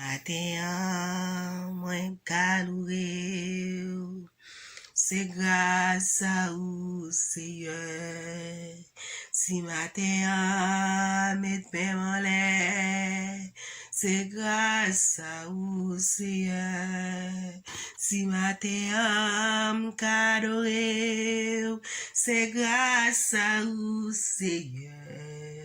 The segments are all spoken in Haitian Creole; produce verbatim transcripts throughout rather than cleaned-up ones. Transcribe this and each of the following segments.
Maten an, mwen ka louwe w. Se gras a ou, Seyè. Si maten an, met men m anlè. Se gras a ou, Seyè. Si maten an, m ka adore w. Se gras a ou, Seyè.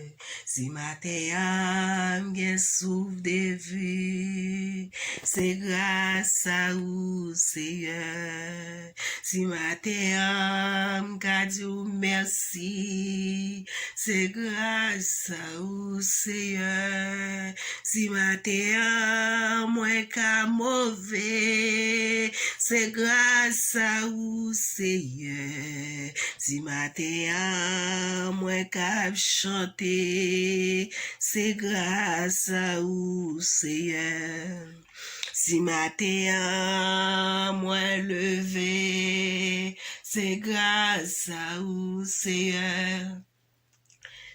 Si maten an m gen souf de vi, se gras a ou, Seyè. Si maten an m ka di w mèsi, se gras a ou, Seyè. Si maten an mwen ka move, se gras a ou, Seyè. Si maten an mwen ka ap chante, se gras a ou, Seyè. Si maten an mwen leve, se gras a ou, Seyè.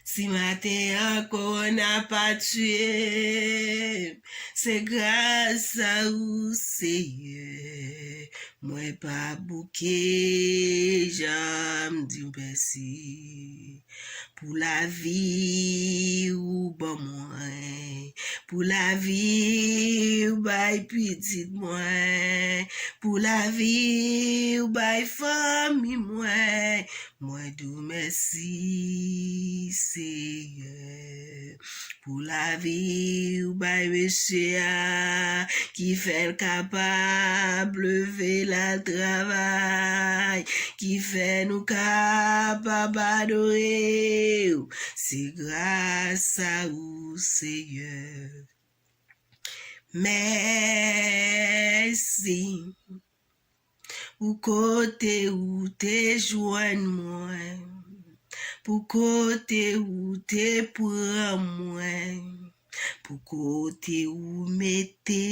Si maten an kowona pa tiye m, se gras a ou, Seyè. Mwen pa bouke janm di w mèsi pou lavi ou ban mwen, pou lavi ou bay pitit mwen, pou lavi ou bay fanmi mwen. Mwen di w mèsi, Seyè, pou lavi ou bay mesye a, ki fè l kapab leve l al travay, ki fè nou kapab adore w. Se gras a ou, Seyè. Mèsi pou kote ou te jwenn mwen, pou kote ou te pran mwen, pou kote ou mete.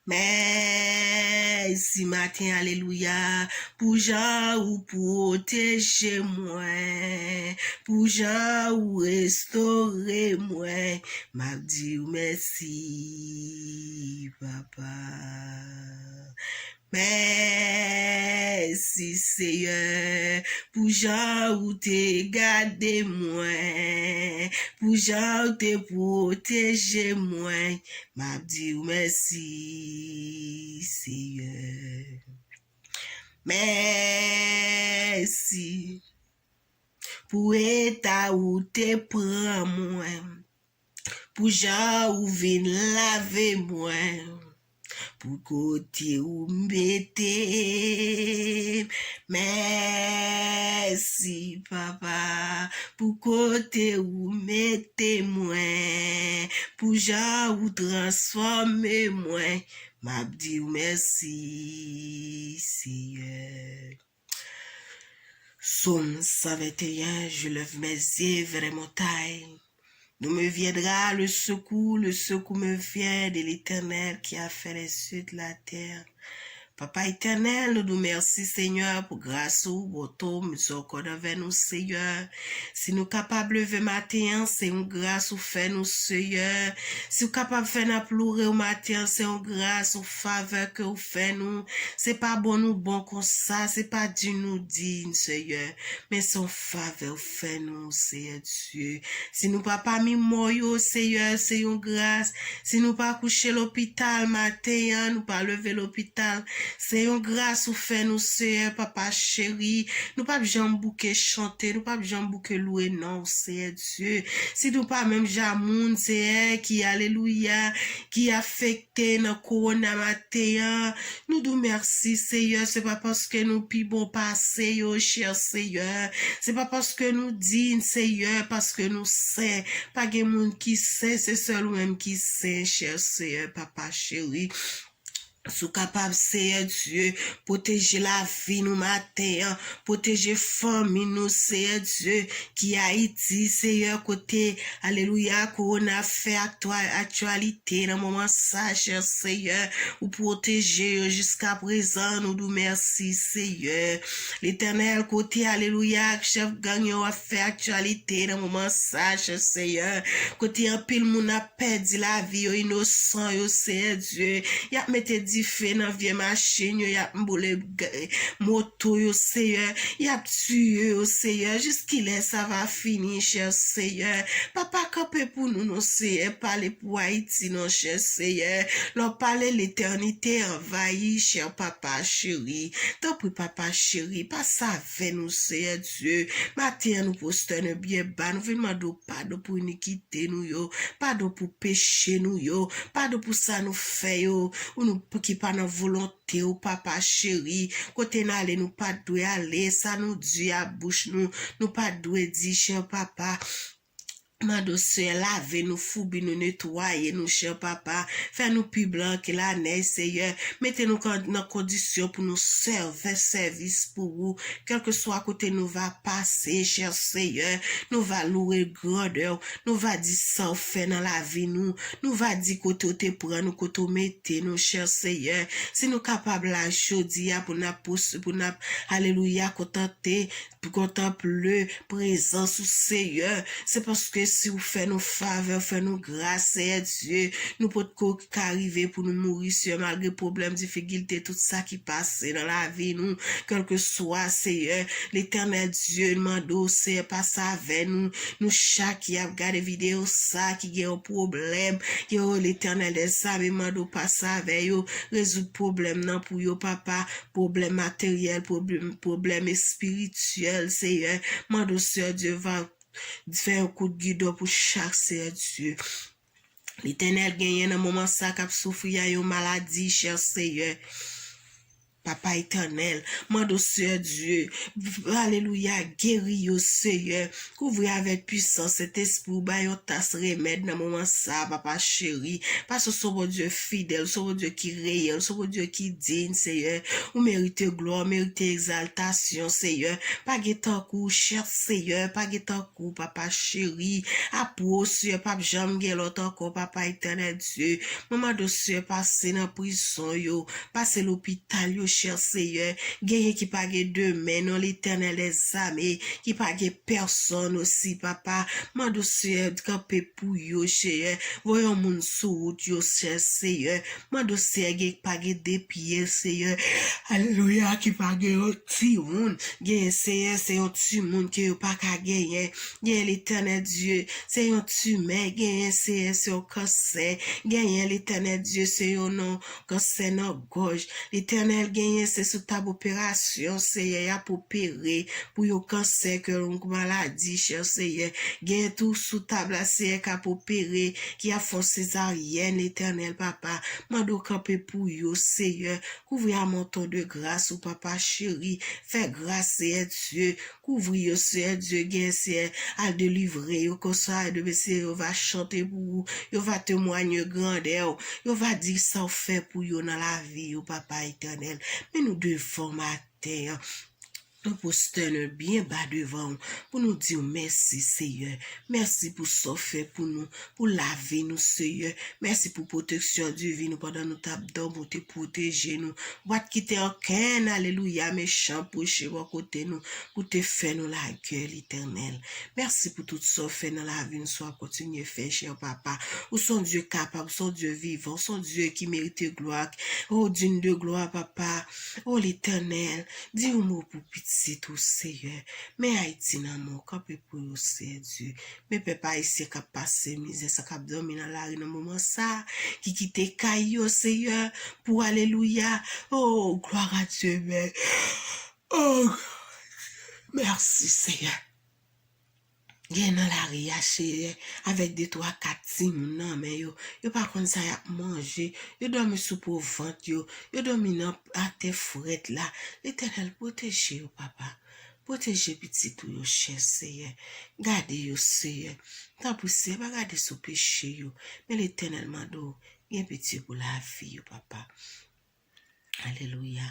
Mèsi maten, alelouya, pou jan ou pwoteje mwen, pou jan ou restore mwen. M ap di w mèsi, papa. Mèsi, Seyè, pou jan ou te gade mwen, pou jan ou te pwoteje mwen. M ap di w mèsi, Seyè. Mèsi pou eta ou te pran mwen, pou jan ou vin lave mwen, pou kote ou mete m. Mèsi, papa, pou kote ou mete mwen, pou jan ou transfòme mwen. M ap di w mèsi, Seyè. Psaume cent vingt et un, je lève mes yeux vers les montagnes. D'où me viendra le secours? Le secours me vient de l'Éternel qui a fait les cieux et la terre. Papa etènèl, nou di w mèsi, Senyè, pou gras ou, bonte w, mizèrikòd anvè nou, Senyè. Si nou kapab leve maten an, se yon gras ou fè nou, Senyè. Si w kapab fè n ap loure w maten an, se yon gras, yon favè ke w fè nou. Se pa bon nou bon konsa, se pa di nou diy, Senyè, men se yon favè w fè nou, Senyè Dye. Si nou pa pami mò yo, Senyè, se yon gras. Si nou pa kouche lopital maten an, nou pa leve lopital, se yon gras ou fè nou, Senyè, papa cheri. Nou p ap janm bouke chante, nou p ap janm bouke lwe non w, Senyè Dye. Si nou pa menm jan moun, Senyè, ki, alelouya, ki afekte nan kowona maten an, nou di w mèsi, Senyè. Se pa paske nou pi bon pase yo, chè Senyè. Se pa paske nou diy, Senyè, paske nou sen. Pa gen moun ki sen, se sèl ou menm ki sen, chè Senyè, papa cheri. Si w kapab, Seyè Dye, pwoteje lavi nou maten an, pwoteje fanmi nou, Seyè Dye, ki Ayiti, Seyè, kote, alelouya, kowona ap fè aktwa-, aktyalite nan moman sa, chè Seyè, ou pwoteje yo jiska prezan, nou di w mèsi, Seyè. Letènèl, kote, alelouya, chèf gang yo ap fè aktyalite nan moman sa, chè Seyè, kote anpil moun ap pèdi lavi yo, inosan yo, Seyè Dye. Y ap mete dife nan vye machin yo, y ap boule g-, moto yo, Seyè. Y ap tiye yo, Seyè. Jiskilè sa va fini, chè Seyè? Papa, kanpe pou nou, non, Seyè. Pale pou Ayiti, non, chè Seyè. Lè w pale, letènite anvayi, chè Papa cheri. Tanpri, Papa cheri, pase avè nou, Seyè Dye. Maten an, nou pwostène byen ba, nou vin mande w padon pou inikite nou yo, padon pou peche nou yo, padon pou sa nou fè yo, ou nou, ki pa nan volonte w, Papa cheri. Kote n ale, nou pa t dwe ale, sa nou di ak bouch nou, nou pa t dwe di, chè Papa. Mande w, Seyè, lave nou, foubi nou, netwaye nou, chè Papa. Fè nou pi blan ke lanèj, Seyè. Mete nou kan-, nan kondisyon pou nou sèvè sèvis pou ou. Kèlkeswa kote nou va pase, chè Seyè, nou va louwe grandè w. Nou va di sa w fè nan lavi nou. Nou va di kote w te pran nou, kote w mete nou, chè Seyè. Si nou kapab la jodi a pou n ap pous-, pou n ap, alelouya, kontante, pou kontanple prezans ou, Seyè. Se paske si w fè nou favè, w fè nou gras, Seyè Dye, nou potko ka rive pou nou mouri, Seyè, malgre pwoblèm, difikilte, tout sa ki pase nan lavi nou, kèlkeswa, Seyè, Letènèl Dye, mande w, Seyè, pase avè nou, nou chak ki ap gade videyo sa, ki gen yon pwoblèm, yo, Letènèl dèzame, mande w pase avè yo, rezoud pwoblèm nan pou yo, Papa, pwoblèm materyèl, pwoblèm, pwoblèm espirityèl, Seyè. Mande w, Seyè Dye, va fè yon kout gidon pou chak, Seyè Dye. Letènèl, genyen nan moman sa k ap soufri a yon maladi, chè Seyè. Papa Etènèl, mande w, Seyè Dye, alelouya, geri yo, Seyè. Kouvri avèk pwisans Sentespri w, ba yo tas remèd nan moman sa, Papa cheri. Paske w se yon Bondye fidèl, w se yon Bondye ki reyèl, w se yon Bondye ki diy, Seyè. Ou merite glwa, ou merite egzaltasyon, Seyè. Pa gen tankou w, chè Seyè, pa gen tankou w, Papa cheri. Apre w, Seyè, p ap janm gen lòt ankò, Papa Etènèl Dye. Mwen mande w, Seyè, pase nan prizon yo, pase lopital yo, chè Seyè. Genyen ki pa gen demen, non, Letènèl dèzame, ki pa gen pèsonn osi, Papa. Mande w, Seyè, kanpe pou yo, Seyè. Voye yon moun sou wout yo, chè Seyè. Mande w, Seyè, gen, pa gen de pye, Seyè. Alelouya, ki pa gen yon timoun. Genyen, Seyè, se yon timoun ke yo pa ka genyen. Genyen, Letènèl Dye, se yon timè. Genyen, Seyè, se yon kansè. Genyen, Letènèl Dye, se yon non kansè nan gòj. Letènèl, genyen se sou tab operasyon, Seyè, y ap opere pou yon kansè, kèlkonk maladi, chè Seyè. Genyen tou sou tab la, Seyè, k ap opere, ki ap fè yon sezaryèn, Letènèl, Papa. Mande w kanpe pou yo, Seyè. Kouvri a manto de gras ou, Papa cheri. Fè gras, Seyè Dye. Kouvri yo, Seyè Dye, gen, Seyè, al delivre yo, konsa, demen, Seyè, yo va chante pou ou, yo va temwanye grandè w, yo va di sa w fè pou yo nan lavi yo, Papa Etènèl. Men nou devan w maten an, nou pwostène byen ba devan w, pou nou di w mèsi, Seyè. Mèsi pou sa w fè pou nou, pou lavi nou, Seyè. Mèsi pou pwoteksyon diven ou pandan nou t ap dòmi, ou te pwoteje nou. Ou pa t kite okenn, alelouya, mechan pwoche bò kote nou pou te fè nou lagè, Letènèl. Mèsi pou tout sa w fè nan lavi nou, sa w ap kontinye fè, chè Papa. Ou se yon Dye kapab, ou se yon Dye vivan, ou se yon Dye ki merite glwa, o, digne de gloire, Papa. O, Letènèl, di yon mo pou pitit ou, Seyè. Men Ayiti nan men w, kanpe pou yo, Seyè Dye. Men pèp ayisyen k ap pase mizè, sa k ap dòmi nan lari nan moman sa, ki kite kay yo, Seyè, pou alelouya. O, gloire à Dieu, men. O, mèsi, Seyè. Gen nan lari a, Seyè, avèk de twa kat timoun nan men yo. Yo pa konn sa y ap manje. Yo dòmi sou po vant yo. Yo dòmi nan atè frèt la. Letènèl, pwoteje yo, Papa. Pwoteje pitit ou yo, chè Seyè. Gade yo, Seyè. Tanpri, Seyè, pa gade sou peche yo. Men Letènèl mande w, gen pitye pou lavi yo, Papa. Alelouya.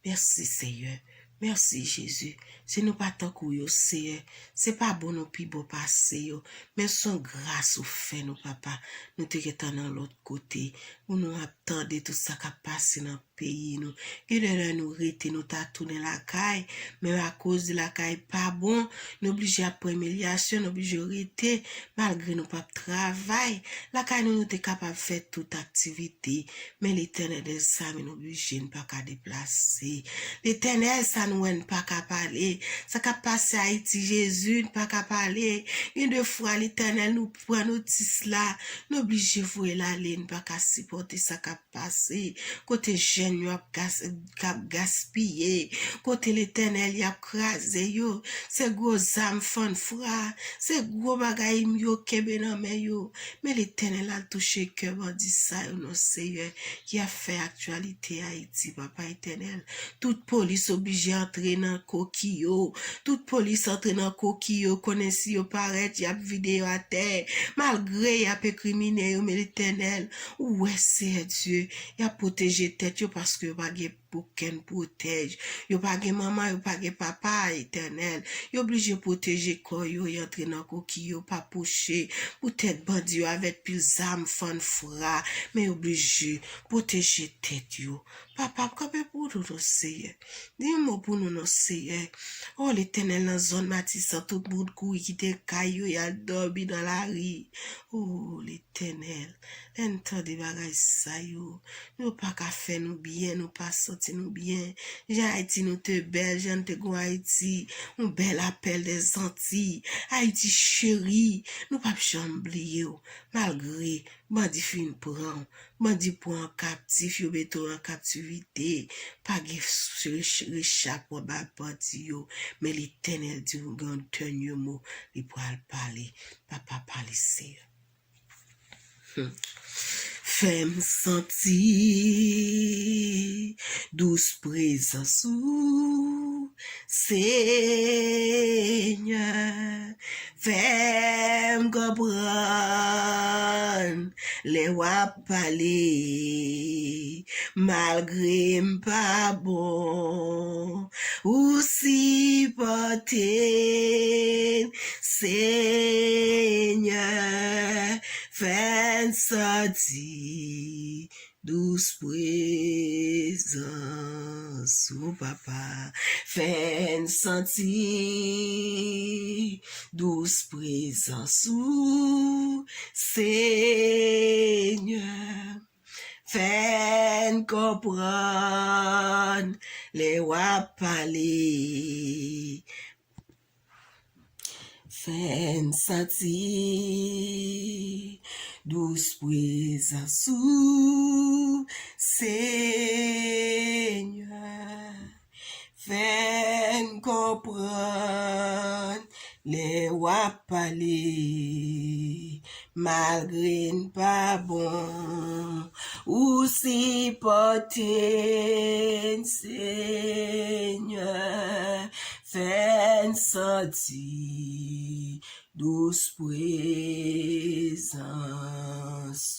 Mèsi, Seyè. Mèsi, Jezi. Si nou pa tankou yo, Seyè, se pa bon nou pi bon pase yo. Men se yon gras ou fè nou, papa. Nou te gentan nan lòt kote. Pou nou ap tande tout sa k ap pase nan peyi nou. Gen de lè nou rete, nou ta tounen lakay. Men akoz lakay pa bon, nou blije ap pran imilyasyon, nou blije rete. Malgre nou p ap travay, lakay nou, nou te kapab fè tout aktivite. Men Letènèl dèzame, nou blije, n pa ka deplase. Letènèl, sa nou wè, n pa ka pale. Sa k ap pase Ayiti, Jezi, n pa ka pale. Gen de fwa, Letènèl, nou pran notis la, nou blije voye l ale, n pa ka sipòte sa k ap pase. Kote jèn yo ap gas-, k ap gaspiye. Kote Letènèl, y ap kraze yo. Se gwo zam fann fra. Se gwo bagay yo kenbe nan men yo. Men Letènèl al touche kè bandi sa yo non, Seyè, ki ap fè aktyalite Ayiti, Papa Etènèl. Tout polis oblije antre nan koki yo. Tout polis antre nan koki yo, konnen si yo parèt, y ap vide yo atè. Malgre y ap enkrimine yo, men Letènèl, ou wè, Seyè Dye, y ap pwoteje tèt yo paske yo pa gen okenn pwotèj. Yo pa gen manman, yo pa gen papa, Etènèl. Yo blije pwoteje kò yo, y antre nan koki yo, pa pwoche. Poutèt bandi yo avèk pil zam, fann fra, men yo blije pwoteje tèt yo. Papa, m kanpe pou nou non, Seyè. Di yon mo pou nou non, Seyè. O Letènèl, nan zòn Matisan, tout moun kouri kite kay yo, y al dòmi nan lari. O Letènèl, lè n tande bagay sa yo, nou pa ka fè nou byen, nou pa santi nou byen. Jan Ayiti nou te bèl, jan n te gon Ayiti, yon bèl apèl dè Zantiy, Ayiti cheri, nou p ap janm bliye w. Malgre bandi fin pran w, bandi pran w an kaptif, yo mete w an kaptivite, pa gen rech-, rechapman ba bandi yo, men Letènèl di w gen yon dènye mo, li pral pale. Papa, pale, Seyè. Fè m santi dous prezans ou, Senyè. Fè m konprann lè w ap pale, malgre m pa bon. Ou sipòte n, Senyè, fè n santi dous prezans ou, Papa. Fè n santi dous prezans ou, Senyè. Fè n konprann lè w ap pale. Fè n santi dous prezans ou, Senyè. Fè n konprann lè w ap pale, malgre n pa bon, ou sipòte n, Senyè. Fè n santi dous prezans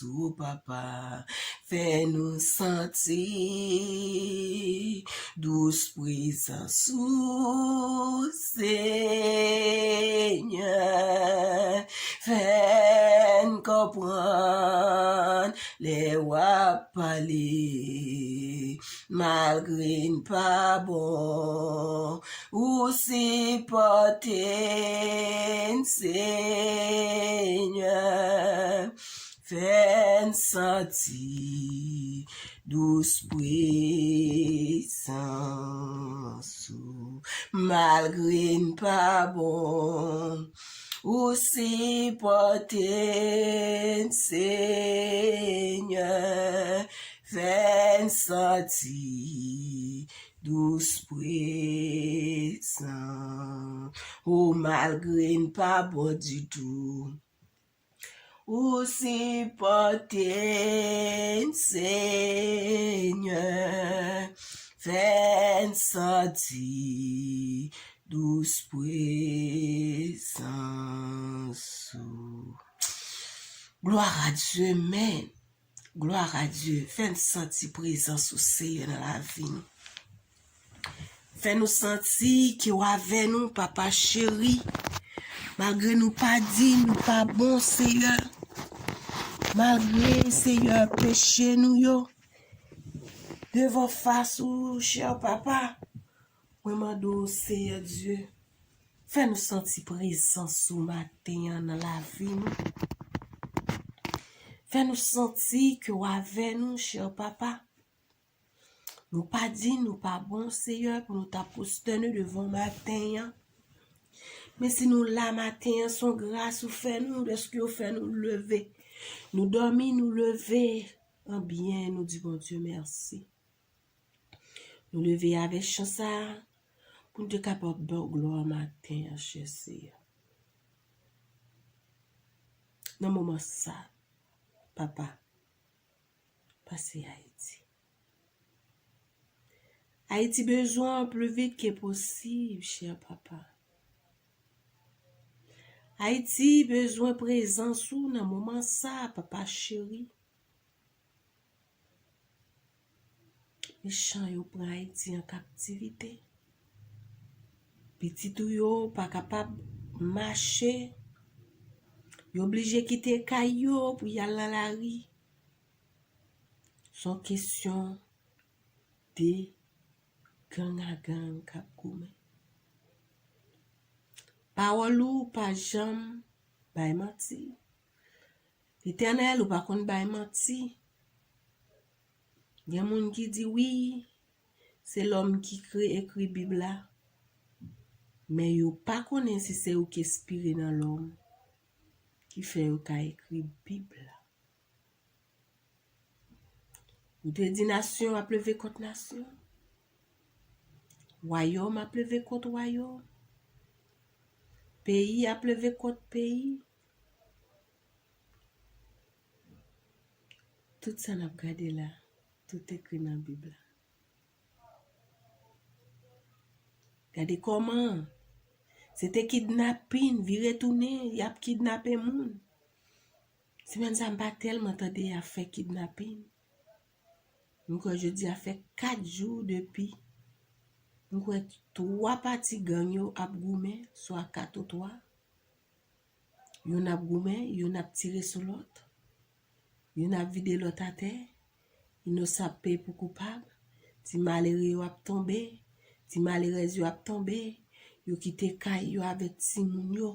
ou, Papa. Fè nou santi dous prezans ou, Senyè. Fè n konprann lè w ap pale, malgre n pa bon. Ou sipòte n, Senyè. Fè n santi dous prezans ou, malgre n pa bon. Ou sipòte n, Senyè. Fè n santi dous prezans ou, malgre n pa bon ditou. Ou sipòte n, Senyè. Fè n santi dous prezans ou. Gloire à Dieu, men. Glwa a Dye, fè n santi prezans ou, Seyè, nan lavi nou. Fè nou santi ke w avè nou, Papa cheri. Malgre nou pa di, nou pa bon, Seyè. Malgre, Seyè, peche nou yo, devan fas ou, chè Papa, mwen mande w, Seyè Dye, fè nou santi prezans ou maten an nan lavi nou. Fè nou santi ke w avè nou, chè Papa. Nou pa di nou pa bon, Seyè, pou nou ta pwostène devan w maten an. Men si nou la maten an, se yon gras ou fè nou, dèske w fè nou leve. Nou dòmi, nou leve an byen, nou di Bondye mèsi. Nou leve avèk chan sa a pou n te kapab ba w glwa maten an, chè Seyè. Nan moman sa, Papa, pase Ayiti. Ayiti bezwen w pli vit ke posib, chè Papa. Ayiti bezwen prezans ou nan moman sa, Papa cheri. Mechan yo pran Ayiti an kaptivite. Pitit ou yo pa kapab mache. Yo oblije kite kay yo pou y al nan lari. Se yon kesyon de gang a gang k ap goumen. Pawòl ou pa janm bay manti. Letènèl, ou pa konn bay manti. Gen moun ki di wi, se lòm ki kre-, ekri Bib la, men yo pa konnen si se ou ki enspire nan lòm ki fè yo ka ekri Bib la. Ou te di nasyon ap leve kont nasyon. Wayòm ap leve kont wayòm. Peyi ap leve kont peyi. Tout sa n ap gade la, tout ekri nan Bib la. Gade kòman se te kidnapin, vire tounen, y ap kidnape moun. Semèn sa, m pa tèlman tande y ap fè kidnapin. M kwè jodi a fè kat jou depi m kwè twa pati gang yo ap goumen, swa kat ou twa. Youn ap goumen, youn ap tire sou lòt. Youn ap vide lòt atè. Inosan ap peye pou koupab. Ti malere yo ap tonbe. Ti malerèz yo ap tonbe. Yo kite kay yo avèk timoun yo.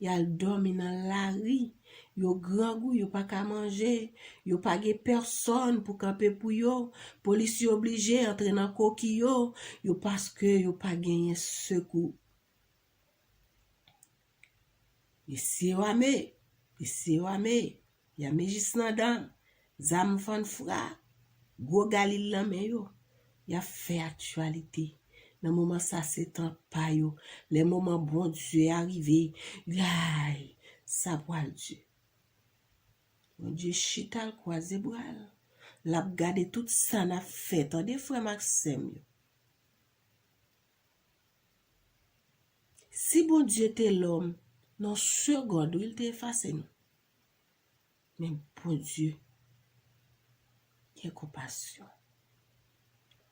Y al dòmi nan lari. Yo grangou, yo pa ka manje. Yo pa gen pèsòn pou kanpe pou yo. Polis yo oblije antre nan koki yo. Yo paske yo pa genyen sekou. Mesye yo ame, mesye yo ame, y ame jis nan dan, zam fann fra, gwo galil nan men yo, y ap fè aktyalite. Nan moman sa, se tan pa yo. Lè moman Bondye a rive, ay, sa pral di. Bondye chita l, kwaze bra l. L ap gade tout sa n ap fè. Tande, frè m ak sè m yo. Si Bondye te lòm, nan yon segond, wi, l te efase nou. Men Bondye gen konpasyon.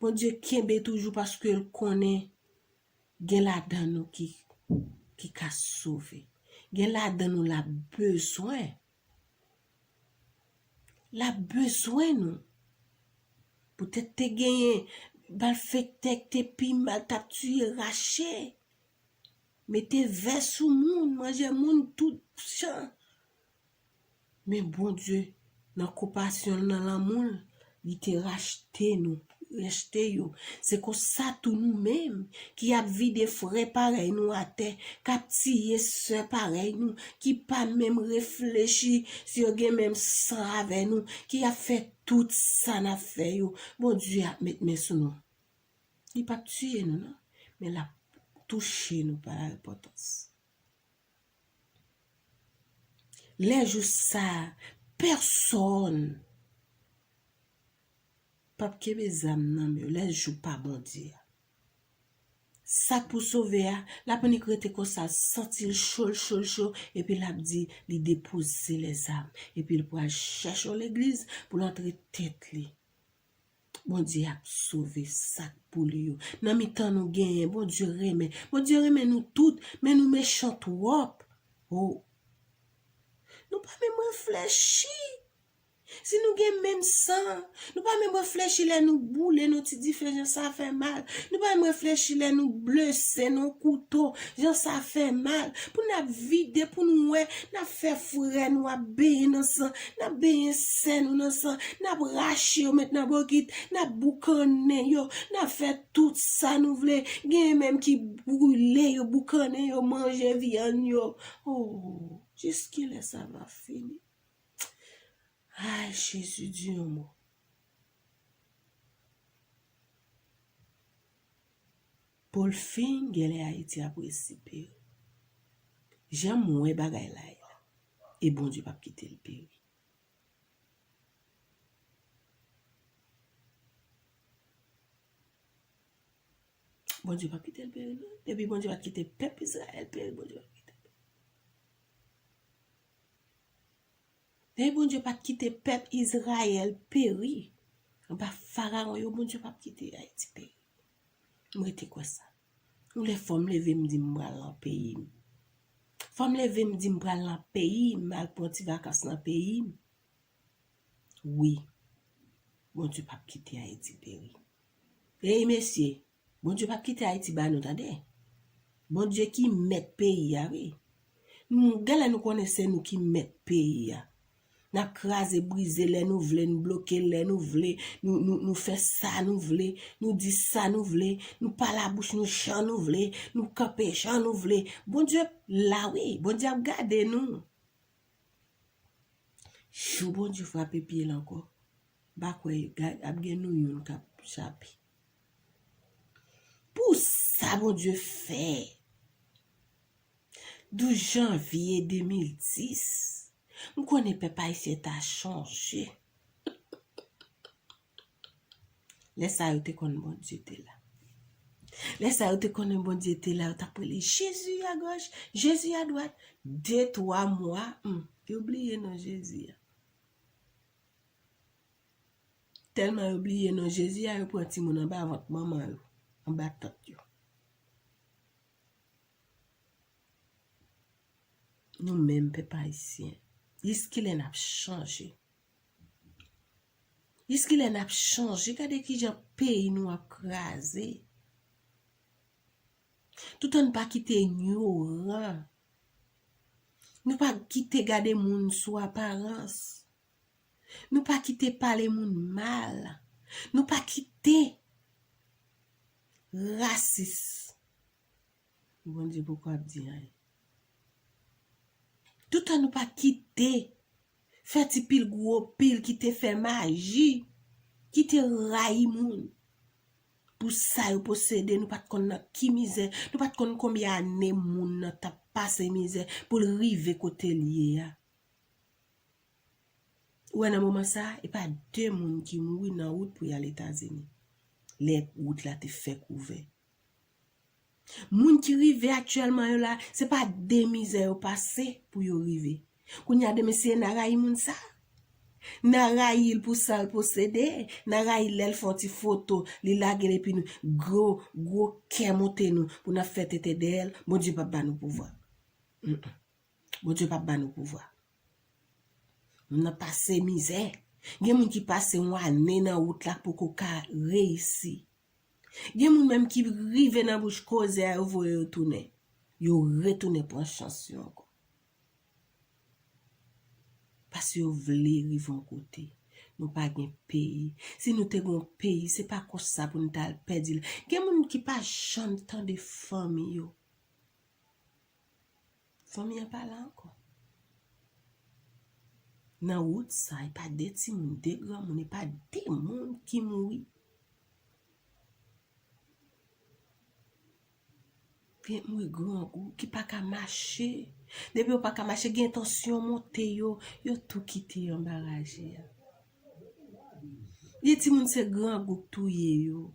Bondye kenbe toujou paske l konnen gen ladan nou ki, ki ka sove. Gen ladan nou l ap bezwen. L ap bezwen nou. Poutèt te genyen malfektè k te pi mal, t ap tiye, rache, mete vè sou moun, manje moun tout jan. Men Bondye, nan konpasyon l, nan lanmou l, li te rachte nou, rachte yo. Se konsa tou nou menm ki ap vide frè parèy nou atè, k ap tiye sè parèy nou, ki pa menm reflechi si yo gen menm san avè nou, ki ap fè tout sa n ap fè yo. Bondye ap met men sou nou. Li p ap tiye nou, non, men l ap touche nou pa la repantans. Lè jou sa a, pèsòn p ap kenbe zam nan men yo. Lè jou pa Bondye a, Sa k pou sove a, l ap annik rete konsa, l santi l cho, l cho, l cho, epi l ap di li depoze lèzam, epi l pral chèche yon legliz pou l antre tèt li. Bondye ap sove sa k pou li yo. Nan mitan nou genyen, Bondye renmen. Bondye renmen nou tout, men nou mechan twòp. Oh. Nou pa menm reflechi. Si nou gen menm san, nou pa menm reflechi lè nou boule nan ti dife jan sa fè mal. Nou pa menm reflechi lè nou blese nan kouto jan sa fè mal. Pou n ap vide, pou nou wè, n ap fè frè nou ap benyen nan san, n ap benyen sè nou nan san, n ap rache yo met nan bokit, n ap boukannen yo, n ap fè tout sa nou vle. Genyen menm ki brile yo, boukannen yo, manje vyann yo. Oh, jiskilè sa va fini? Ay, Jezi, di yon mo. Pou l fin, genlè Ayiti ap resi peri. Jan m wè bagay la ye la, e Bondye p ap kite l peri. Bondye p ap kite l peri, non. Depi Bondye pa t kite pèp Izrayèl peri, Bondye p ap kite l peri. Depi Bondye pa t kite pèp Izrayèl peri anba Farawon yo, Bondye p ap kite Ayiti peri. M rete kwè sa. Yon lè fò m leve, m di m pral nan peyi m. Fò m leve, m di m pral nan peyi m, m al pran ti vakans nan peyi m. Wi. Bondye p ap kite Ayiti peri. Ey, mesye, Bondye p ap kite Ayiti ba nou, tande. Bondye ki mèt peyi a, wi. Nou, genlè nou konnen se nou ki mèt peyi a. N ap kraze, brize lè nou vle, nou bloke lè nou vle, nou, nou, nou fè sa nou vle, nou di sa nou vle, nou pale a bouch nou jan nou vle, nou kanpe jan nou vle. Bondye la, wi, Bondye ap gade nou. Jou Bondye frape pye l ankò, m pa kwè ap gen nou youn k ap chape. Pou sa Bondye fè, douz janvye de mil dis, m konnen pèp ayisyen ta chanje. Lè sa yo te konn Bondye te la. Lè sa yo te konnen Bondye te la, yo t ap rele Jezi a gòch, Jezi a dwat. De, twa mwa, hmm, yo bliye non Jezi a. Tèlman yo bliye non Jezi a, yo pran timoun anba vant manman yo, anba tant yo. Nou menm pèp ayisyen, jiskilè n ap chanje? Jiskilè n ap chanje? Gade kijan peyi nou ap kraze. Toutan nou pa kite ignoran. Nou pa kite gade moun sou aparans. Nou pa kite pale moun mal. Nou pa kite rasis. Bondye poko ap di anyen. Toutan nou pa kite fè ti pil gwo pil ki te fè maji, ki te rayi moun. Pou sa yo posede, nou pa t konn nan ki mizè, nou pa t konn konbyen ane moun nan t ap pase mizè pou l rive kote l ye a. Ou wè nan moman sa, e pa de moun ki mouri nan wout pou y al Etazini. Lè wout la te fèk ouvè. Moun ki rive aktyèlman yo la, se pa de mizè yo pase pou yo rive. Kounye a demen se n a rayi moun sa. N a rayi l pou sa l posede, n a rayi l lè l fè yon ti foto, li lage l epi nou, gwo, gwo kè monte nou pou n ap fè tenten dèyè l, Bondye p ap ba nou pouvwa. Mm-mm. Bondye p ap ba nou pouvwa. Moun nan pase mizè. Gen moun ki pase yon ane nan wout la poko ka reyisi. Gen moun menm ki rive nan bouch koze a, yo voye yo tounen. Yo retounen pran chans yo ankò. Paske yo vle rive yon kote. Nou pa gen peyi. Si nou te gen yon peyi, se pa konsa pou nou t al pèdi l. Gen moun ki pa janm tande fanmi yo. Fanmi an pa la ankò. Nan wout sa, e pa de timoun, de granmoun, e pa de moun ki mouri. Gen mouri grangou, ki pa ka mache. Depi yo pa ka mache, gen tansyon monte yo, yo tou kite anba raje a. Gen timoun se grangou k touye yo.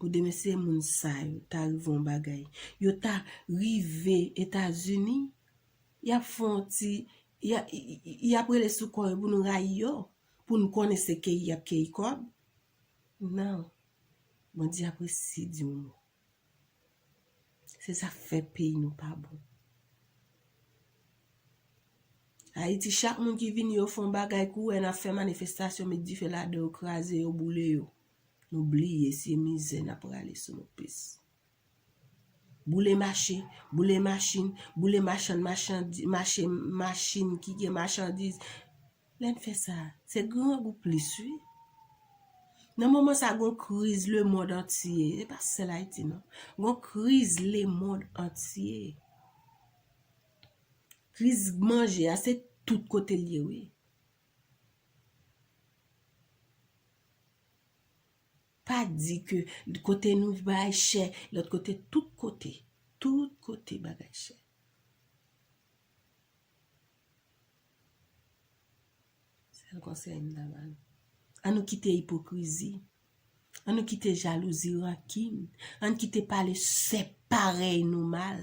pou demen se moun sa yo ta rive yon bagay. Yo ta rive Etazini, y ap fè yon ti, y a, y, y, y ap rele sou kò yo pou nou rayi yo, pou nou konnen se keyi y ap keyi kòb. Non. Bondye ap resi di yon mo. Se sa k fè peyi nou pa bon. Ayiti, chak moun ki vini, yo fè yon bagay kou wè n ap fè manifestasyon, met dife ladan yo, kraze yo, boule yo. Nou bliye se mizè n ap rale sou nou plis. Boule mache, boule machin, boule machann machandi, mache, machin ki gen machandiz. Lè n fè sa, se grangou plis, wi. Nan moman sa, gon kriz lemonn antye. Se pa sèl Ayiti, non. Gon kriz lemonn antye. Kriz manje a, se tout kote l ye, wi. Pa di ke kote nou bagay chè, lòt kote, tout kote, tout kote bagay chè. Sèl konsèy m ta ba nou. Ann nou kite ipokrizi. Ann nou kite jalouzi, rankin. Ann kite pale sè parèy nou mal.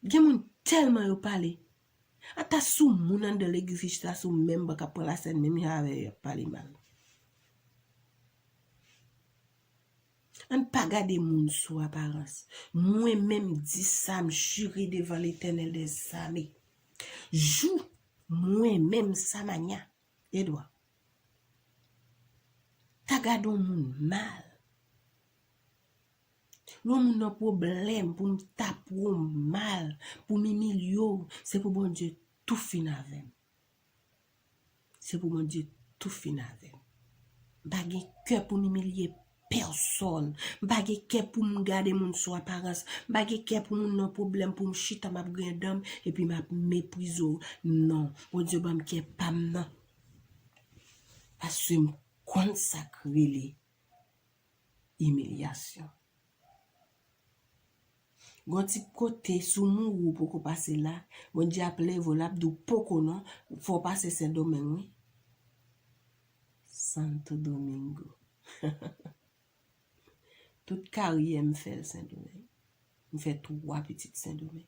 Gen moun tèlman yo pale. Ata sou moun anndan legliz ki chita sou menm ban k ap pran lasèn menm jan avè yo, y ap pale mal. Ann pa gade moun sou aparans. Mwen menm di sa, m jire devan Letènèl dèzame. Jou mwen menm Samanya Edwa ta gade yon moun mal, lè yon moun nan pwoblèm, pou m tape w mal, pou m imilye w, se pou Bondye tou fin avè m. Se pou Bondye tou fin avè m. M pa gen kè pou m imilye pèsòn. M pa gen kè pou m gade moun sou aparans. M pa gen kè pou moun nan pwoblèm, pou m chita, m ap griyen dan m, epi m ap meprize w. Non, Bondye ban m kè pa m nan. Paske m konn sa k rele imilyasyon. Gon ti kote sou mouri ou poko pase la, Bondye ap leve w, l ap di w poko non, fò w pase Sendomeng wi. Santo Domingo. Tout karyè m fè l Sendomeng. M fè twa pitit Sendomeng.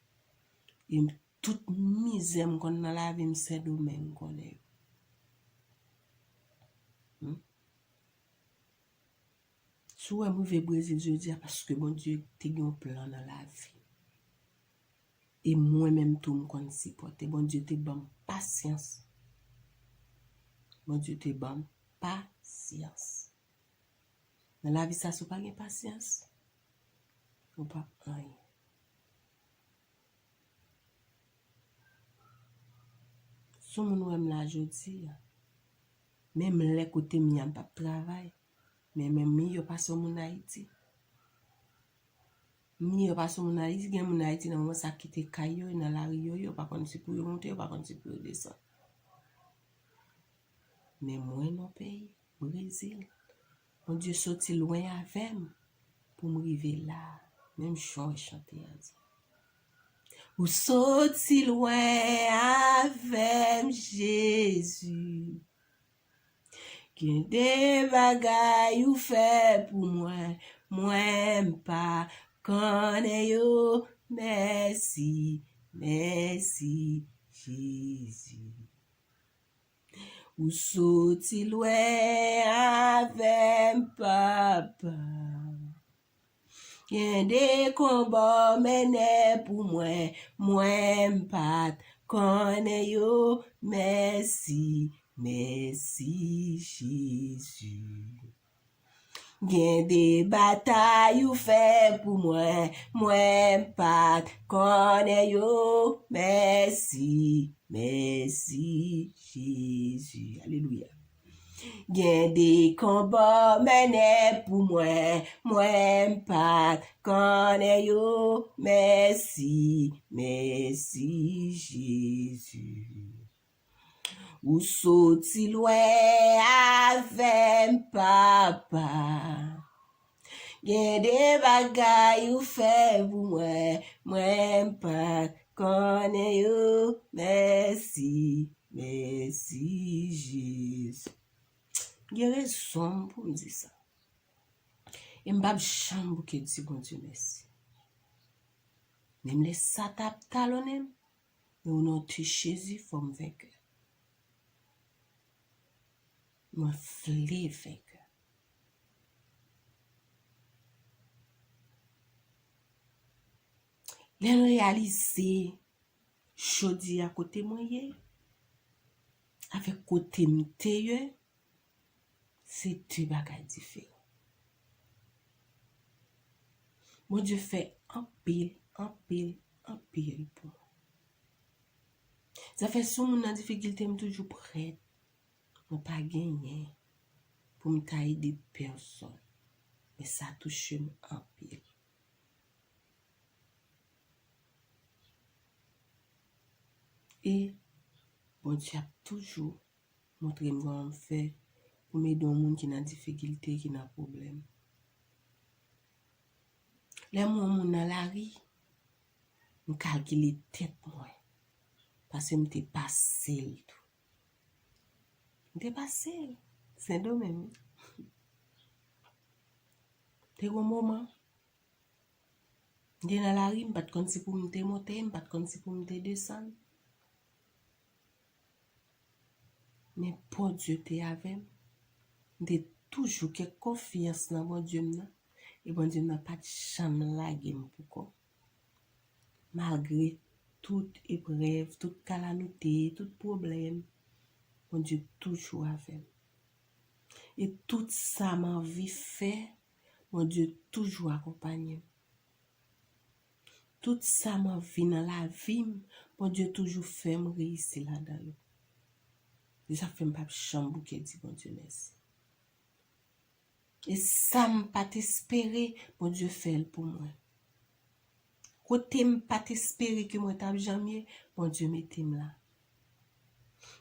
E m, tout mizè m konn nan lavi m Sendomeng m konnen yo. Hmm? Si w wè m rive Brezil jodi a, paske Bondye te gen yon plan nan lavi m. E mwen menm tou m konn sipòte. Bondye te ban m pasyans. Bondye te ban m pasyans. Nan lavi sa, si w pa gen pasyans, ou p ap anyen. Si yon moun wè m la jodi a, menm lè kote m ye a m p ap travay, men, men m miyò pase yon moun Ayiti. M miyò pase yon moun Ayiti, gen moun Ayiti nan moman sa kite kay yo, nan lari yo, yo pa konn si pou yo monte, yo pa konn si pou yo desann. Men mwen nan peyi Brezil, Bondye soti lwen avè m pou m rive la, menm jan w chante a di. Ou soti lwen avè m, Jezi. Gen de bagay ou fè pou mwen, mwen m pa konnen yo. Mèsi, mèsi, Jezi. Ou soti lwen avè m, Papa. Gen de konba w mennen pou mwen, mwen m pa t konnen yo. Mèsi, mèsi, Jezi. Gen de batay ou fè pou mwen, mwen m pa t konnen yo. Mèsi, mèsi, Jezi. Alelouya. Gen de konba w mennen pou mwen, mwen m pa t konnen yo. Mèsi, mèsi, Jezi. Ou soti lwen avè m, Papa. Gen de bagay ou fè pou mwen, mwen m pa t konnen yo. Mèsi, mèsi, Jezi. M gen rezon m pou m di sa. E m p ap janm bouke di Bondye mèsi. Menm lè sa t ap talonnen m, men o non de Jezi, fò m venkè. Mwen vle venkè. Lè n reyalize jodi a kote mwen ye, avèk kote m te ye, se de bagay diferan. Bondye fè anpil, anpil, anpil pou mwen. Sa fè si yon moun nan difikilte, m toujou prèt. Mwen pa genyen pou m ta ede pèsonn. Men sa touche m anpil. E Bondye ap toujou montre m kòman m fè pou m ede yon moun ki nan difikilte, ki nan pwoblèm. Lè m wè yon moun nan lari, m kalkile tèt mwen, paske m te pase l tou. M te pase l, Sendomeng wi. Te gon moman, m te nan lari, m pa t konn si pou m te monte, m pa t konn si pou m te desann. Men Bondye te avè m. M te toujou gen konfyans nan Bondye m nan. E Bondye m nan pa t janm lage m pou kò m. Malgre tout eprèv, tout kalamite, tout pwoblèm, Bondye toujou avè m. E tout sa m anvi fè, Bondye toujou akonpaye m. Tout sa m anvi nan lavi m, Bondye toujou fè m reyisi ladan yo. E sa fè m p ap janm bouke di Bondye mèsi. E sa m pa t espere, Bondye fè l pou mwen. Kote m pa t espere ke mwen t ap janm ye, Bondye mete m la.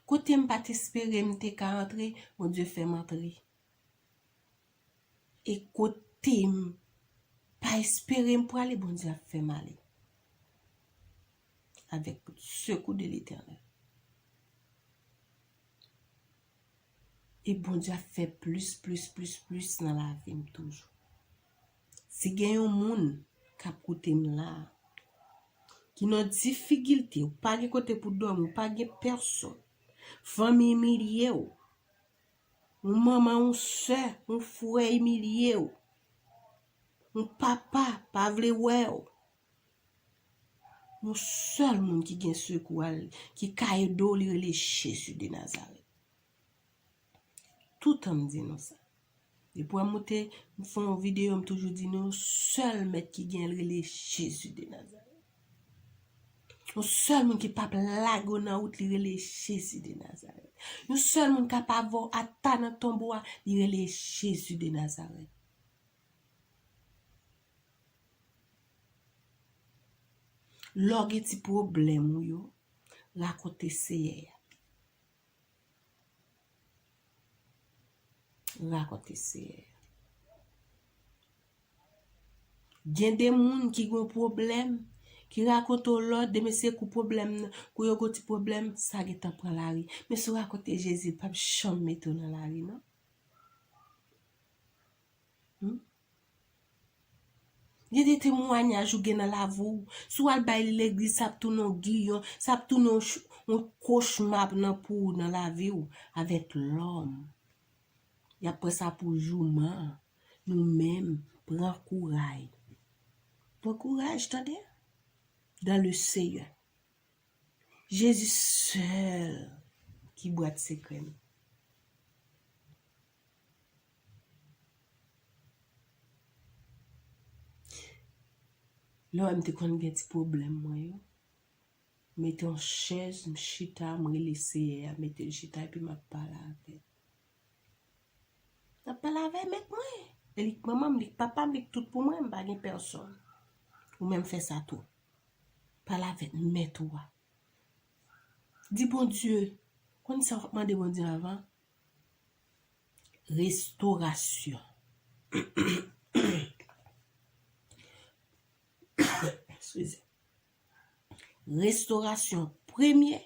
Kote m pa t espere m te ka antre, Bondye fè m antre. E kote m pa espere m prale, Bondye ap fè m ale. Avec le secours de l'Éternel. E Bondye ap fè plis, plis, plis, plis nan lavi m toujou. Si gen yon moun k ap koute m la, ki nan difikilte, ou pa gen kote pou dòmi, ou pa gen pèsonn, fanmi imilye w, yon manman, yon sè, yon frè imilye w, yon papa pa vle wè w, yon sèl moun ki gen sekou a l, ki ka ede w, li rele Jezi de Nazarèt. Toutan m di nou sa. Depi w wè m moute, m fè yon videyo, m toujou di nou, yon sèl mèt ki gen, l rele Jezi de Nazarèt. Yon sèl moun ki p ap lage w nan wout, li rele Jezi de Nazarèt. Yon sèl moun k ap avè w ata nan tonbo a, li rele Jezi de Nazarèt. Lè w gen ti pwoblèm ou yo, rakonte Seyè a. Rakonte Seyè a. Gen de moun ki gen pwoblèm, ki rakonte w lòt, de mesye kou pwoblèm nan, kou yo gen ti pwoblèm, sa gentan pran lari. Men si w rakonte Jezi, l p ap janm mete w nan lari, non. Hmm? Gen de temwayaj ou gen nan lavi w. Si w al bay li legliz, sa ap tounen yon giyon, sa ap tounen yon ch-, yon kochma nan pou ou nan lavi w avèk lòm. Y ap pran sa pou jouman. Nou menm, pran kouraj. Pran kouraj, tande? Dans le Seigneur. Jezi sèl ki bwat sekrè m. Lè w wè m te konn gen ti pwoblèm mwen yo, m mete yon chèz, m chita, m rele Seyè a, m mete l chita epi m ap pale avè l. M ap pale avè mèt mwen. E li k manman m, li k papa m, li k tout pou mwen, m pa gen pèsonn. Ou menm fè sa tou. Pale avèk mèt ou a. Di Bondye, konn sa w ap mande Bondye avan? Restorasyon. Eskize. Restorasyon premye,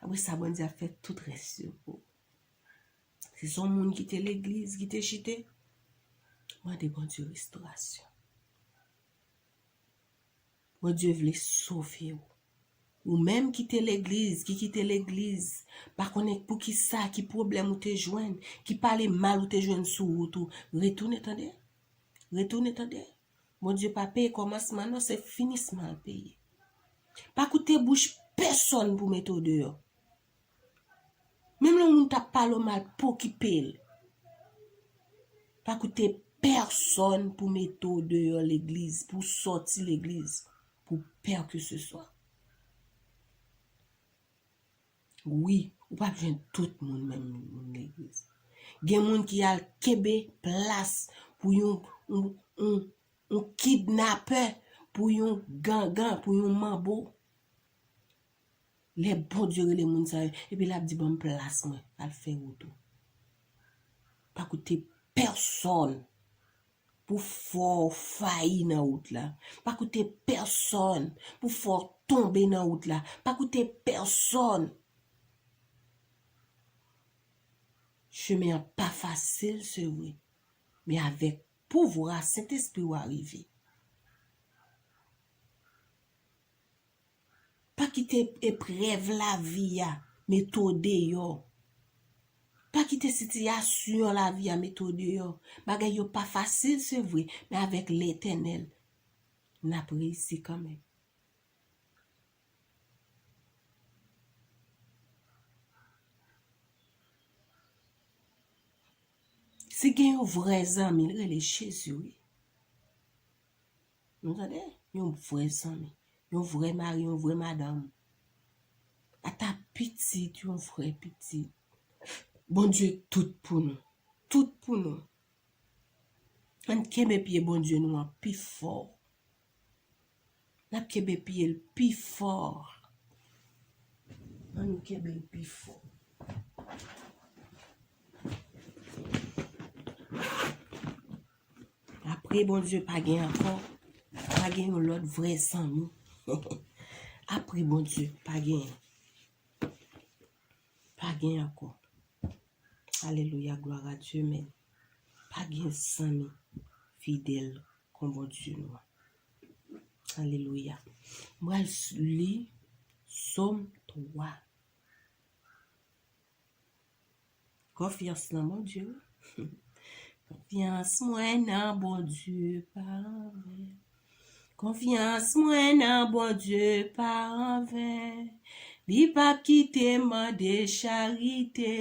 apre sa Bondye ap fè tout rès yo pou ou. Se yon moun ki te legliz, ki te chite. Mande Bondye restorasyon. Bondye vle sove w. Ou menm ki te legliz, ki kite legliz, pa konnen poukisa, ki pwoblèm ou te jwenn, ki pale mal ou te jwenn sou wout ou, retounen tande. Retounen tande. Bondye pa peye kòmansman non, se finisman l peye. Pa koute bouch pèsonn pou mete w deyò. Menm lè yon moun t ap pale w mal, pa okipe l. Pa koute pèsonn pou mete w deyò legliz, pou w sòti legliz, pou pè ke se swa. Wi, ou p ap jwenn tout moun menm moun legliz. Gen moun ki al kenbe plas pou yon, yon, yon, yon kidnapè, pou yon gangan, pou yon manbo. Lè Bondye rele moun sa yo, epi l ap di, "Ban m plas mwen, al fè wout ou." Pa koute pèsonn pou fè w fayi nan wout la. Pa koute pèsonn pou fè w tonbe nan wout la. Pa koute pèsonn. Chemen an pa fasil, se vre, men avèk pouvwa Sentespri w a rive. Pa kite eprèv lavi a mete w deyò. Pa kite sitiyasyon lavi a mete w deyò. Bagay yo pa fasil, se vre, men avèk Letènèl, n ap reyisi kanmenm. Si gen yon vrè zanmi, l rele Jezi, wi. Nou tande? Yon vrè zanmi, yon vrè mari, yon vrè madanm. Ata pitit, yon vrè pitit. Bondye tout pou nou. Tout pou nou. Ann kenbe pye Bondye nou an pi fò. N ap kenbe pye l pi fò. Ann kenbe l pi fò. Apre Bondye pa gen ankò. Pa gen yon lòt vrè zanmi. Apre Bondye pa gen. Pa gen ankò. Alelouya, glwa a Dye, men pa gen zanmi fidèl kon Bondye nou an. Alelouya. M pral li Sòm twa. Konfyans nan Bondye, wi. Konfyans mwen nan Bondye pa anven. Konfyans mwen nan Bondye pa anven. Li p ap kite m mande charite.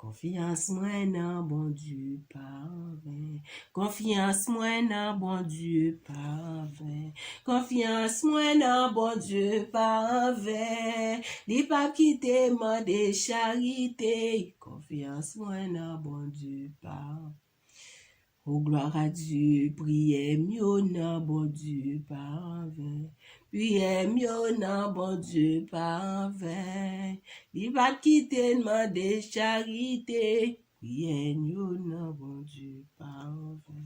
Konfyans mwen nan Bondye pa anven. Konfyans mwen nan Bondye pa anven. Konfyans mwen nan Bondye pa anven. Li p ap kite m mande charite. Konfyans mwen nan Bondye pa anven. O glwa a Dye, priyè m yo nan Bondye pa anven. Priyè m yo nan Bondye pa anven. Li p ap kite n mande charite. Priyè n yo nan Bondye pa anven.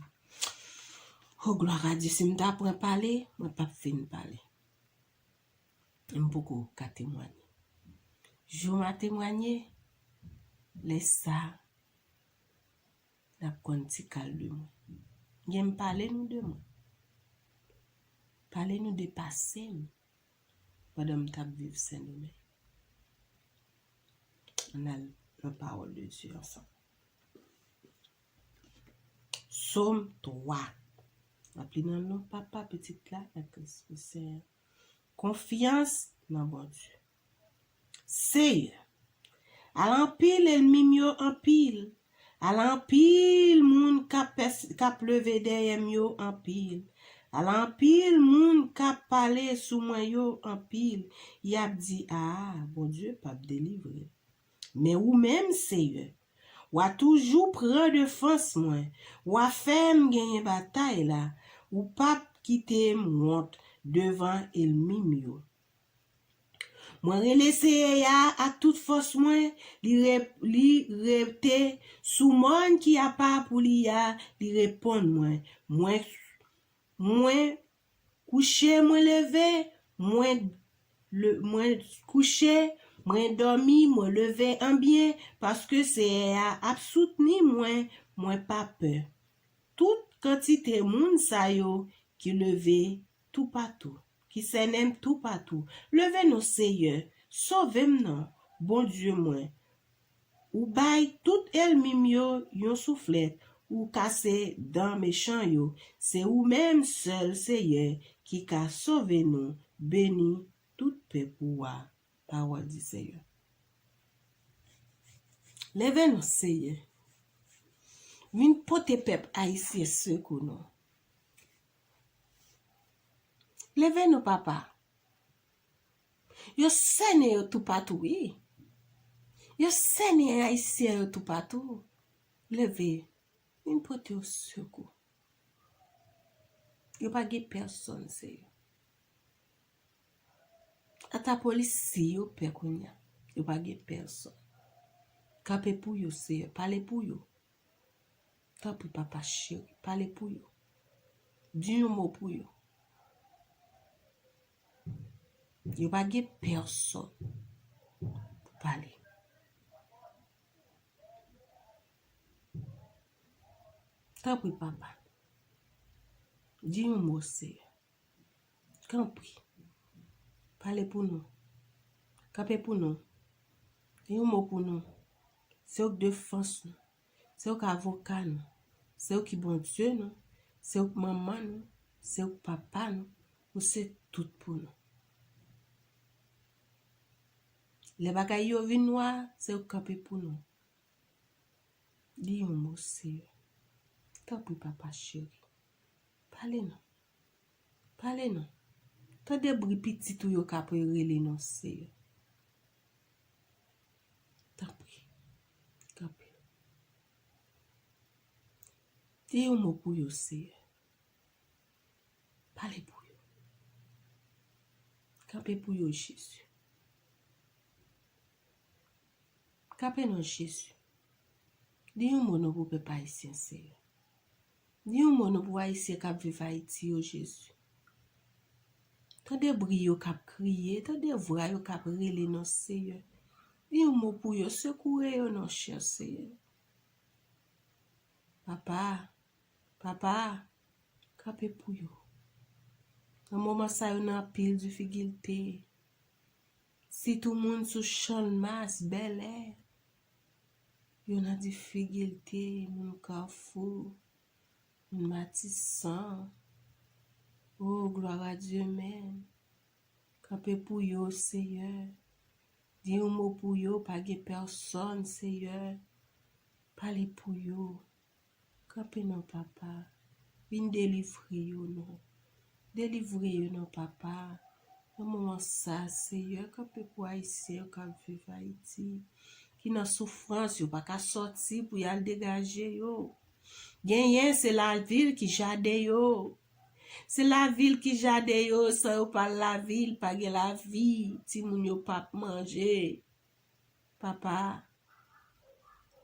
O glwa a Dye, si m ta pran pale, mwen p ap fin pale. M poko ka temwanye. Jou m a temwanye, lè sa, n ap konn ti kal de mwen. Gen m pale nou de mwen. Pale nou de pase m pandan m t ap viv Sendomeng. Ann al nan pawòl de Dye ansanm. Sòm twa. N ap li nan non Papa, Pitit la, ak Lespri Sen. Konfyans nan Bondye. Seyè, al anpil ènmi m yo anpil. Al anpil moun k ap pès-, k ap leve dèyè m yo anpil. Al anpil moun k ap pale sou mwen yo anpil. Y ap di, "A, Bondye p ap delivre l." Men ou menm, Seyè, w a toujou pran defans mwen. W a fè m genyen batay la. Ou p ap kite m wont devan ènmi m yo. Mwen rele Seyè a ak tout fòs mwen, li re-, li rete sou mòn ki apa pou li a, li reponn mwen. Mwen, mwen kouche, mwen leve, mwen le-, mwen kouche, Mwen dòmi, mwen leve an byen, paske Seyè a ap soutni mwen, mwen pa pè. Tout kantite moun sa yo ki leve toupatou, ki sènen m toupatou. Leve non, Seyè, sove m non, Bondye mwen. Ou bay tout ènmi m yo yon souflèt, ou kase dan mechan yo. Se ou menm sèl, Seyè, ki ka sove nou. Beni tout pèp ou a. Pawòl di Seyè. Leve non, Seyè. Vin pote pèp ayisyen sekou non. Leve non, papa. Yo sènen yo toupatou, wi. Yo sènen ayisyen yo toupatou. Leve, vin pote yo sekou. Yo pa gen pèsonn, Seyè. Ata polisye yo pè kounye a. Yo pa gen pèsonn. Kanpe pou yo, Seyè. Pale pou yo. Tanpri, papa cheri, pale pou yo. Di yon mo pou yo. Yo pa gen pèsonn pou pale. Tanpri, papa. Di yon mo, Seyè. Tanpri. Pale pou nou. Kanpe pou nou. Di yon mo pou nou. Se ou k defans nou. Se ou k avoka nou. Se ou ki Bondye nou. Se ou k manman nou. Se ou k papa nou. Ou se tout pou nou. Lè bagay yo vin nwa, se ou k kanpe pou nou. Di yon mo, Seyè. Tanpri, papa cheri. Pale non. Pale non. Tande bri pitit ou yo k ap rele non, Seyè. Tanpri. Kanpe. Di yon mo pou yo, Seyè. Pale pou yo. Kanpe pou yo, Jezi. Kanpe non, Jezi. Di yon mo non pou pèp ayisyen, Seyè. Di yon mo non pou ayisyen k ap viv Ayiti yo, Jezi. Tande bri yo k ap kriye, tande vwa yo k ap rele non, Seyè. Di yon mo pou yo, sekoure yo non, chè Seyè. Papa, papa, kanpe pou yo. Nan moman sa yo nan anpil difikilte. Sitou moun sou Channmas, Bèlè. Yo nan difikilte, moun Kafou, moun Matisan. Oh, gloire à Dieu, men. Kanpe pou yo, Seyè. Di yon mo pou yo, pa gen pèsonn, Seyè. Pale pou yo. Kanpe non, papa. Vin delivre yo non. Delivre yo non, papa. Nan moman sa, Seyè, kanpe pou ayisyen yo k ap viv Ayiti, ki nan soufrans, yo pa ka sòti pou y al degaje yo. Genyen, se lavil ki jaden yo. Se lavil ki jaden yo, san yo pa lavil, pa gen lavi. Timoun yo p ap manje. Papa,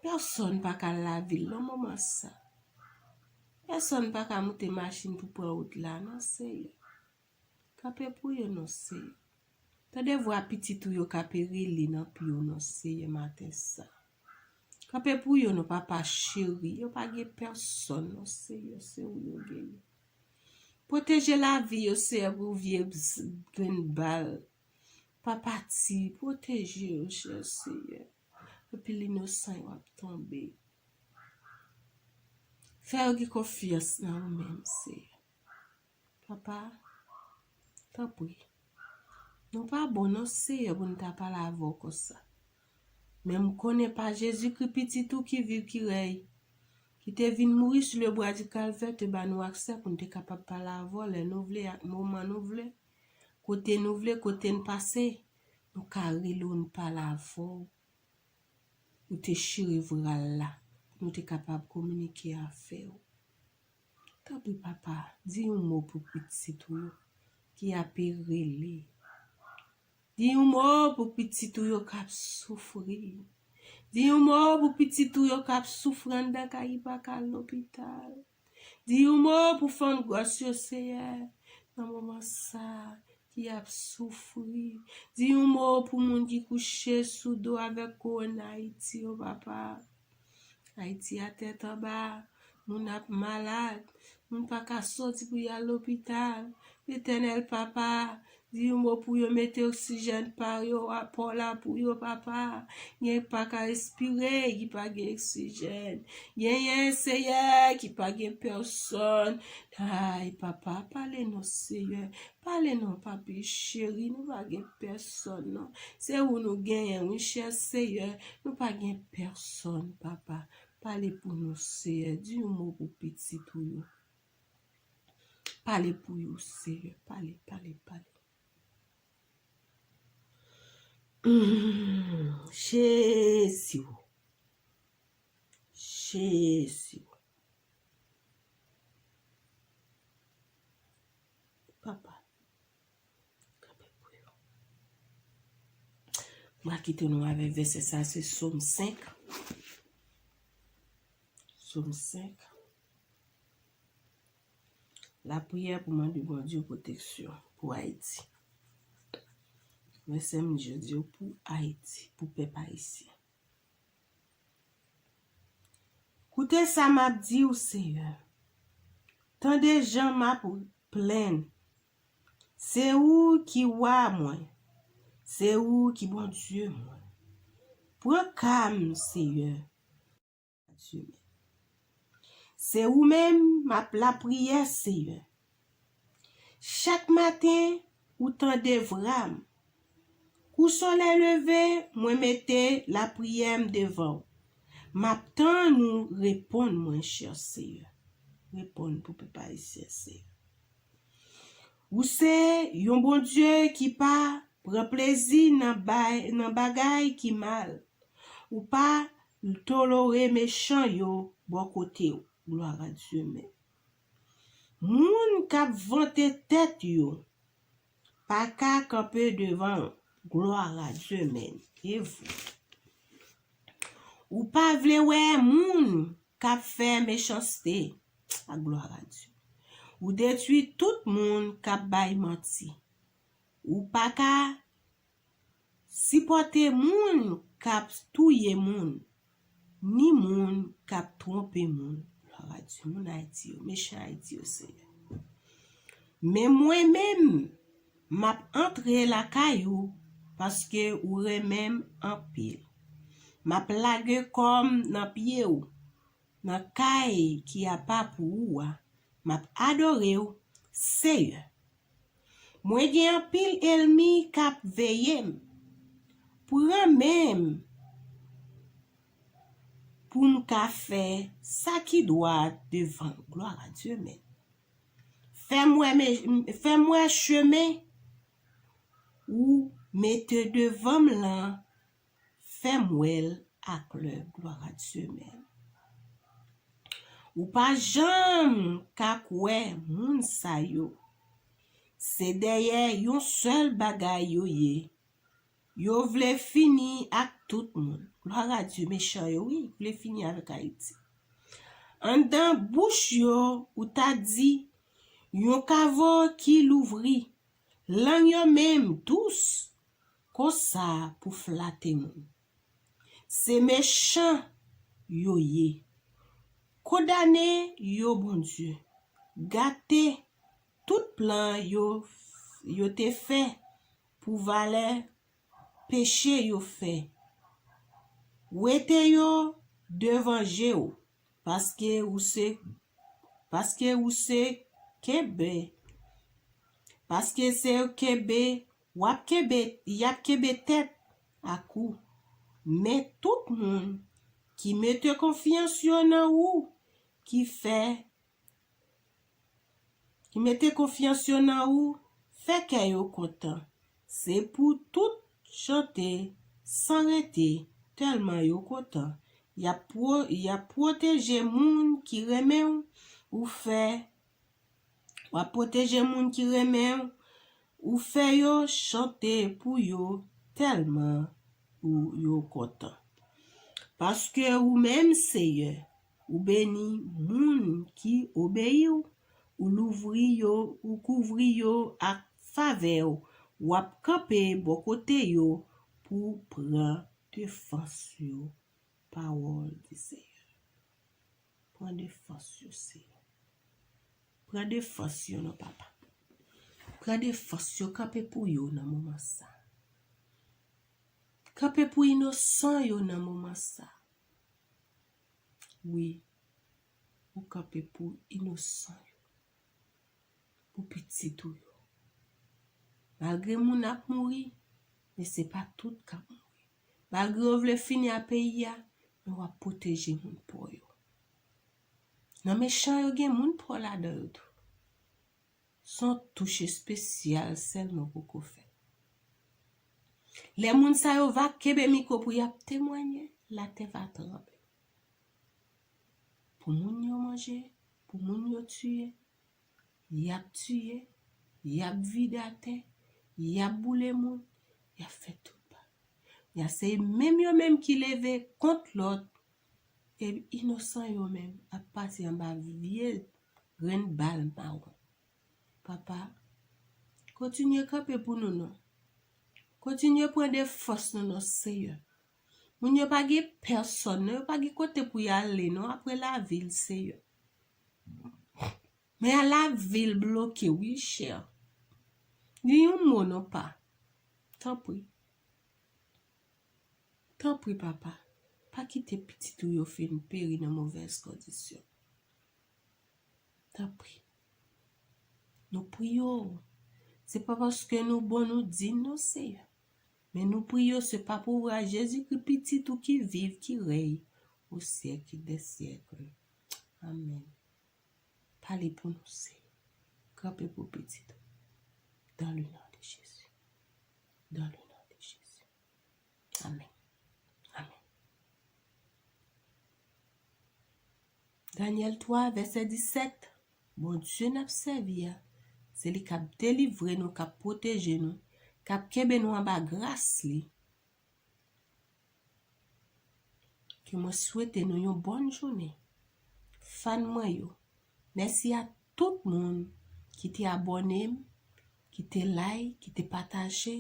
pèsonn pa ka al lavil nan moman sa. Pèsonn pa ka moute machin pou pran wout la, non, Seyè. Kanpe pou yo, non, Seyè. Tande vwa pitit ou yo k ap rele nan pye w, non, Seyè, maten sa. Kanpe pou yo, non, papa cheri. Yo pa gen pèsonn, non, Seyè, se ou yo genyen. Pwoteje lavi yo, Seyè, pou vye grenn bal pa pati, pwoteje yo, chè Seyè. Anpil inosan yo ap tonbe. Fè yo gen konfyans nan ou menm, Seyè. Papa, tanpri. Nou pa bon non, Seyè, pou n ta pale avè w konsa. Men m konnen pa Jezikri, Pitit ou ki viv, ki rèy, ki te vin mouri sou le bwa di Kalvè, te ba nou aksè pou n te kapab pale avè w lè nou vle ak moman nou vle. Kote nou vle, kote n pase, nou ka rele w, n pale avè w. Ou te chire vwal la, pou nou te kapab kominike avè w. Tanpri, papa, di yon mo pou pitit ou yo ki ape rele. Di yon mo pou pitit ou yo k ap soufri. Di yon mo pou pitit ou yo k ap soufri anndan kay, ki pa ka al lopital. Di yon mo pou fanm gwòs yo, Seyè, nan moman sa, y ap soufri. Di yon mo pou moun ki kouche sou do avèk kowona Ayiti yo, papa. Ayiti a tèt anba, moun ap malad, moun pa ka soti pou y al lopital. Letènèl, papa, di yon mo pou yo mete oksijèn pa yo, apò la pou yo, papa. Gen pa ka respire, ki pa gen oksijèn. Genyen, Seyè, ki pa gen pèsòn. Ay, papa, pale non, Seyè. Pale non, papi cheri, nou pa gen pèsòn non. Se ou nou genyen, wi, chè Seyè. Nou pa gen pèsòn, papa. Pale pou nou, Seyè. Di yon mo pou pitit ou yo. Pale pou yo, Seyè. Pale, pale, pale. Mm, Jezi. Jezi. Papa, kanpe pou yo. Mwen kite nou avèk vèsè sa, se Sòm senk. Sòm senk. Lapriyè pou mande Bondye pwoteksyon pou Ayiti. Vèsè m jodi yo pou Ayiti, pou pèp ayisyen. Koute sa m ap di w, Seyè. Tande jan m ap plenn. Se ou ki wa mwen. Se ou ki Bondye mwen. Pran ka m, Seyè. Se ou menm m ap lapriyè, Seyè. Chak maten, ou tande vra m. Kou solèy leve, mwen mete lapriyè m devan w. M ap tann ou reponn mwen, chè Seyè. Reponn pou pèp ayisyen, Seyè. Ou se yon Bondye ki pa pran plezi nan bay, nan bagay ki mal. Ou pa tolore mechan yo bò kote w. Gloire à Dieu, men. Moun k ap vante tèt yo pa ka kanpe devan w. Gloire à Dieu, men. E vou. Ou pa vle wè moun k ap fè mechanste. A gloire à Dieu. Ou detwi tout moun k ap bay manti. Ou pa ka sipòte moun k ap touye moun, ni moun k ap twonpe moun. Gloire à Dieu, moun Ayiti yo, mechan Ayiti yo, Seyè. Men mwen menm, m ap antre lakay ou, paske ou renmen m anpil. M ap lage kò m nan pye w, nan kay ki apa pou ou a. M ap adore w, Seyè. Mwen gen anpil ènmi k ap veye m. Pran men m pou m ka fè sa ki dwat devan w. Gloire à Dieu, men. Fè m wè, fè m wè chemen ou mete devan m lan, fè m wè l aklè. Gloire à Dieu, men. Ou pa janm ka kwè moun sa yo. Se dèyè yon sèl bagay yo ye. Yo vle fini ak tout moun. Gloire à Dieu, mechan yo, wi, vle fini avèk Ayiti. Anndan bouch yo, ou ta di, yon kavo ki louvri. Lang yo menm dous konsa pou flate moun. Se mechan yo ye. Kondane yo, Bondye. Gate tout plan yo, yo te fè pou valè peche yo fè. Wete yo devan je w, paske ou se, paske ou se kenbe, paske se kenbe, w ap kenbe, y ap kenbe tèt ak ou. Men tout moun ki mete konfyans yo nan ou, ki fè, ki mete konfyans yo nan ou, fè kè yo kontan. Se pou tout chante san rete, tèlman yo kontan. Y ap pwo-, y ap pwoteje moun ki renmen w, ou fè, w ap pwoteje moun ki renmen w, ou fè yo chante pou yo tèlman ou yo kontan. Paske ou menm, Seyè, ou beni moun ki obeyi w, ou louvri yo, ou kouvri yo ak favè w, w ap kanpe bò kote yo pou w pran defans yo. Pawòl di Seyè. Pran defans yo, Seyè. Pran defans yo non, Papa. Pran defans yo, kanpe pou yo nan moman sa. Kanpe pou inosan yo nan moman sa. Wi, ou kanpe pou inosan yo. Pou pitit ou yo. Malgre moun ap mouri, men se pa tout k ap mouri. Malgre yo vle fini a peyi a, men w ap pwoteje moun pa w yo. Nan mechan yo gen moun pa w ladan yo tou. Se yon touch espesyal sèlman poko fèt. Lè moun sa yo va kenbe mikwo pou y ap temwanye, latè va tranble. Pou moun yo manje, pou moun yo tiye, y ap tiye, y ap vide atè, y ap boule moun, y ap fè tout bagay. Y a se menm yo menm ki leve kont lòt, e inosan yo menm ap pase anba vye grenn bal mawon. Papa, kontinye kanpe pou nou non. Kontinye pran defans nou non, Seyè. Moun yo pa gen pèsòn non, yo pa gen kote pou y ale non, apre lavil, Seyè. Men a lavil bloke, wi, chè. Li yon mo non, pa. Tanpri. Tanpri, Papa, pa kite pitit ou yo fin peri nan movèz kondisyon. Tanpri. Nou priye w. Se pa paske nou bon nou di non, Seyè. Men nou priye w, se pa pouvwa Jezikri, pitit ou ki viv, ki rèy o syèk dè syèk. Amèn. Pale pou nou, Seyè. Kanpe pou pitit ou. Dans le nom de Jésus. Dans le nom de Jésus. Amèn. Amèn. Danyèl twa, vèsè disèt. Bondye n ap sèvi a, se li k ap delivre nou, k ap pwoteje nou, k ap kenbe nou anba gras li. Ke mwen swete nou yon bòn jounen. Fan mwen yo, mèsi a tout moun ki te abòne m, ki te like, ki te pataje.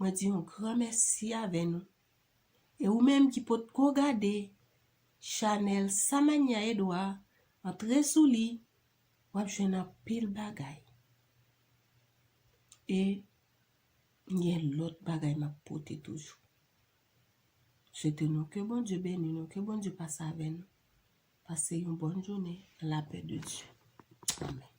Mwen di yon gran mèsi avè nou. E ou menm ki potko gade chanèl Samania Edouard, antre sou li, w ap jwenn anpil bagay. E gen lòt bagay m ap pote toujou. Swete nou ke Bondye beni nou, ke Bondye pase avè nou. Pase yon bòn jounen nan lapè de Dye. Amèn.